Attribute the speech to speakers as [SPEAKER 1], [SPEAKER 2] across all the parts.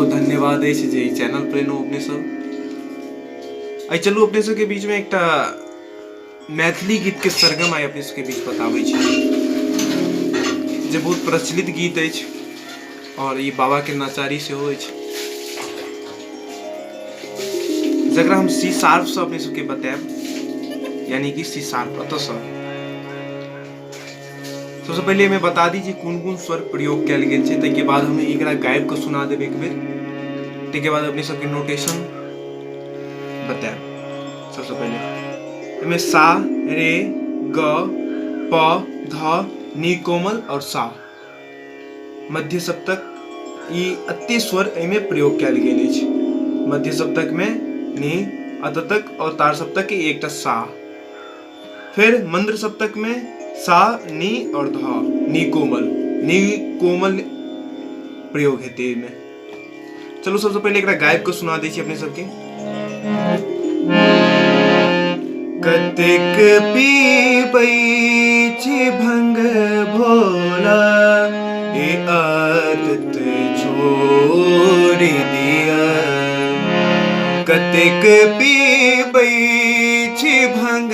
[SPEAKER 1] बहुत धन्यवाद अछि जे ई चैनल पर एलहुँ अपने सब। आइ चलू अपने सबके बीचमे एकटा मैथिली गीतके सरगम आइ अपने सबके बीच बताबै छी, जे बहुत प्रचलित गीत अछि और ई बाबाके नचारी सेहो अछि, जकरा हम सी शार्पसँ अपने सबके बतायब, यानी कि सी शार्प। एतऽसँ सबसँ पहिले एहिमे बता दी जे कोन कोन स्वर प्रयोग कयल गेल छै, ताहिके बाद हम एकरा गाबि कऽ सुना देब एक बेर, ताहिके बाद अपने सबके नोटेशन बतायब। सबसँ पहिले एहिमे सा रे ग प ध नी कोमल और सा मध्य सप्तक, ई एते स्वर एहिमे प्रयोग कयल गेल अछि। मध्य सप्तक मे नी अत तक और तार सप्तक के एकटा सा, फिर मंद्र सप्तक में सा नी और ध नी कोमल, नी कोमल प्रयोग हेतै एहिमे। चलू सबसे पहिले एकरा गाबि कऽ सुना दै छी अपने सबके। कतेक पीबै छी भंग भोला, ए आदत छोड़ि दिया। कतेक पीबै छी भंग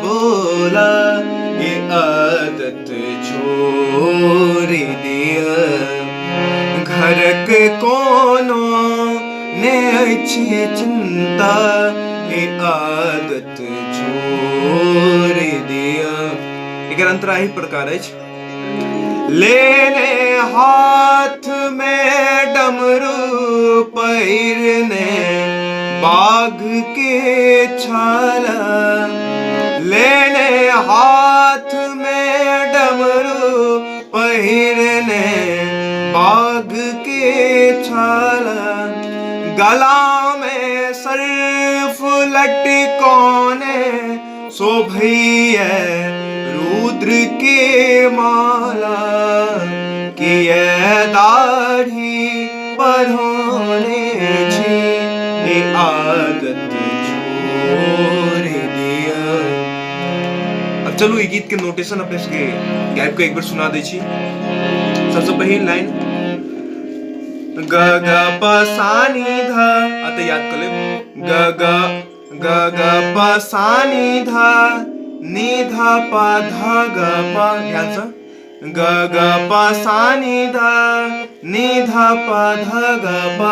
[SPEAKER 1] भोला, ए आदत छोड़ि दिया। घरक कोनो ने अछि चिंता, ए आदत छोड़ि दिया। एकर अंतरा एहि प्रकार अछि। लेने हाथ में डमरू पहिरने बाघ के छाला, लेने हाथ में डमरू पहिरने बाघ के छाला, गला में सर्फ लटकोने शोभैया रुद्र के माला, किए दाढ़ी बढ़ौने छी, ए आदत छोड़ दिया। अब चलू ई गीत के नोटेशन अपने सबके गाबि के एक बेर सुना दै छी। सबसे पहिल लाइन ग ग प सा नी ध, अतः याद कर लेब। ग ग ग ग प सा नी ध नी ध प ध ग प, ध्यान से। ग ग प सा नी ध नी ध प ध ग प,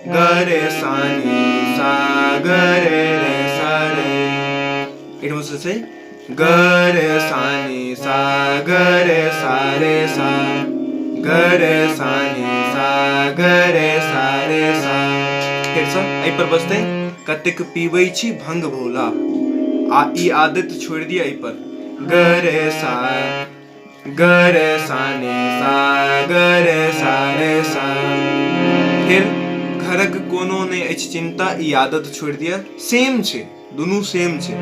[SPEAKER 1] ग रे सा नी सा ग रे रे सा रे। एहिठाम से छै ग रे सा नी सा ग रे सा रे सा, ग रे सा नी सा ग रे सा रे सा। फेरसँ एहि पर बजतै कतेक पीबै छी भंग भोला, आ ई आदत छोड़ि दिअ। एहि पर ग रे सा ग रे सा नी सा ग रे सा रे सा। फेर घरक कोनो नहि अछि चिंता, ई आदत छोड़ि दिअ। सेम छै, दुनू सेम छै।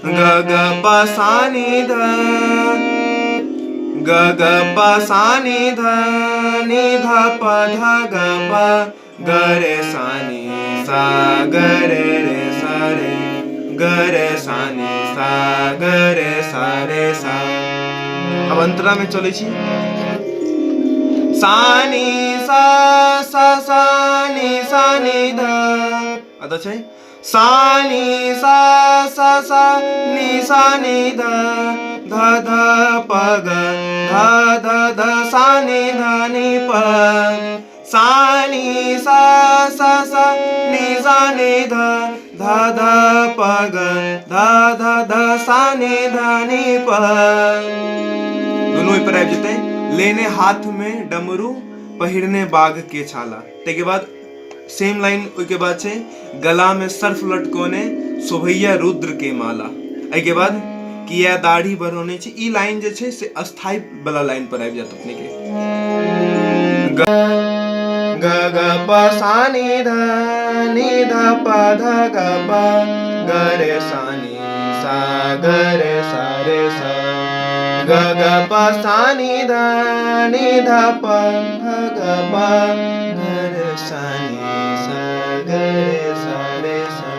[SPEAKER 1] ग ग प सा नी ध ग ग प सा नी ध नी ध प ध ग प, ग रे सा नी सा ग रे रे सा रे, ग रे सा नी सा ग रे सा रे सा। अब अंतरा में चलै छी। सा नी सा सा सा नी सा नी ध, अतः छै सा नी सा सा सा नी सा नी ध ध ध प ग ध ध ध सा नी ध नी प, सा नी सा सा सा नी सा नी ध ध ध प ग ध ध ध सा नी ध नी प। दुनू ओहि पर आबि जेतै। लेने हाथ में डमरू पहिरने बाघ के छाला, ताहिके बाद सेम लाइन ओहिके बाद छै गला में सर्फ लटकोने शोभैया रुद्र के माला, एहिके बाद किया दाढ़ी बढ़ौने छै। ई लाइन जे छै से अस्थायी वाला लाइन पर आबि जायत अपने के। ग ग ग प सा नी ध नी ध प ध ग प, ग रे सा नी सा ग रे सा रे सा, ग ग प सा नी ध नी ध प ध ग प, ग रे सा नी सा ग रे सा रे सा।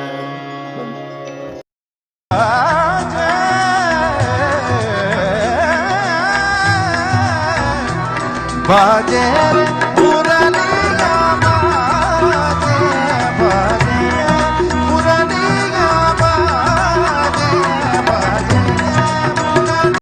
[SPEAKER 2] बाजे।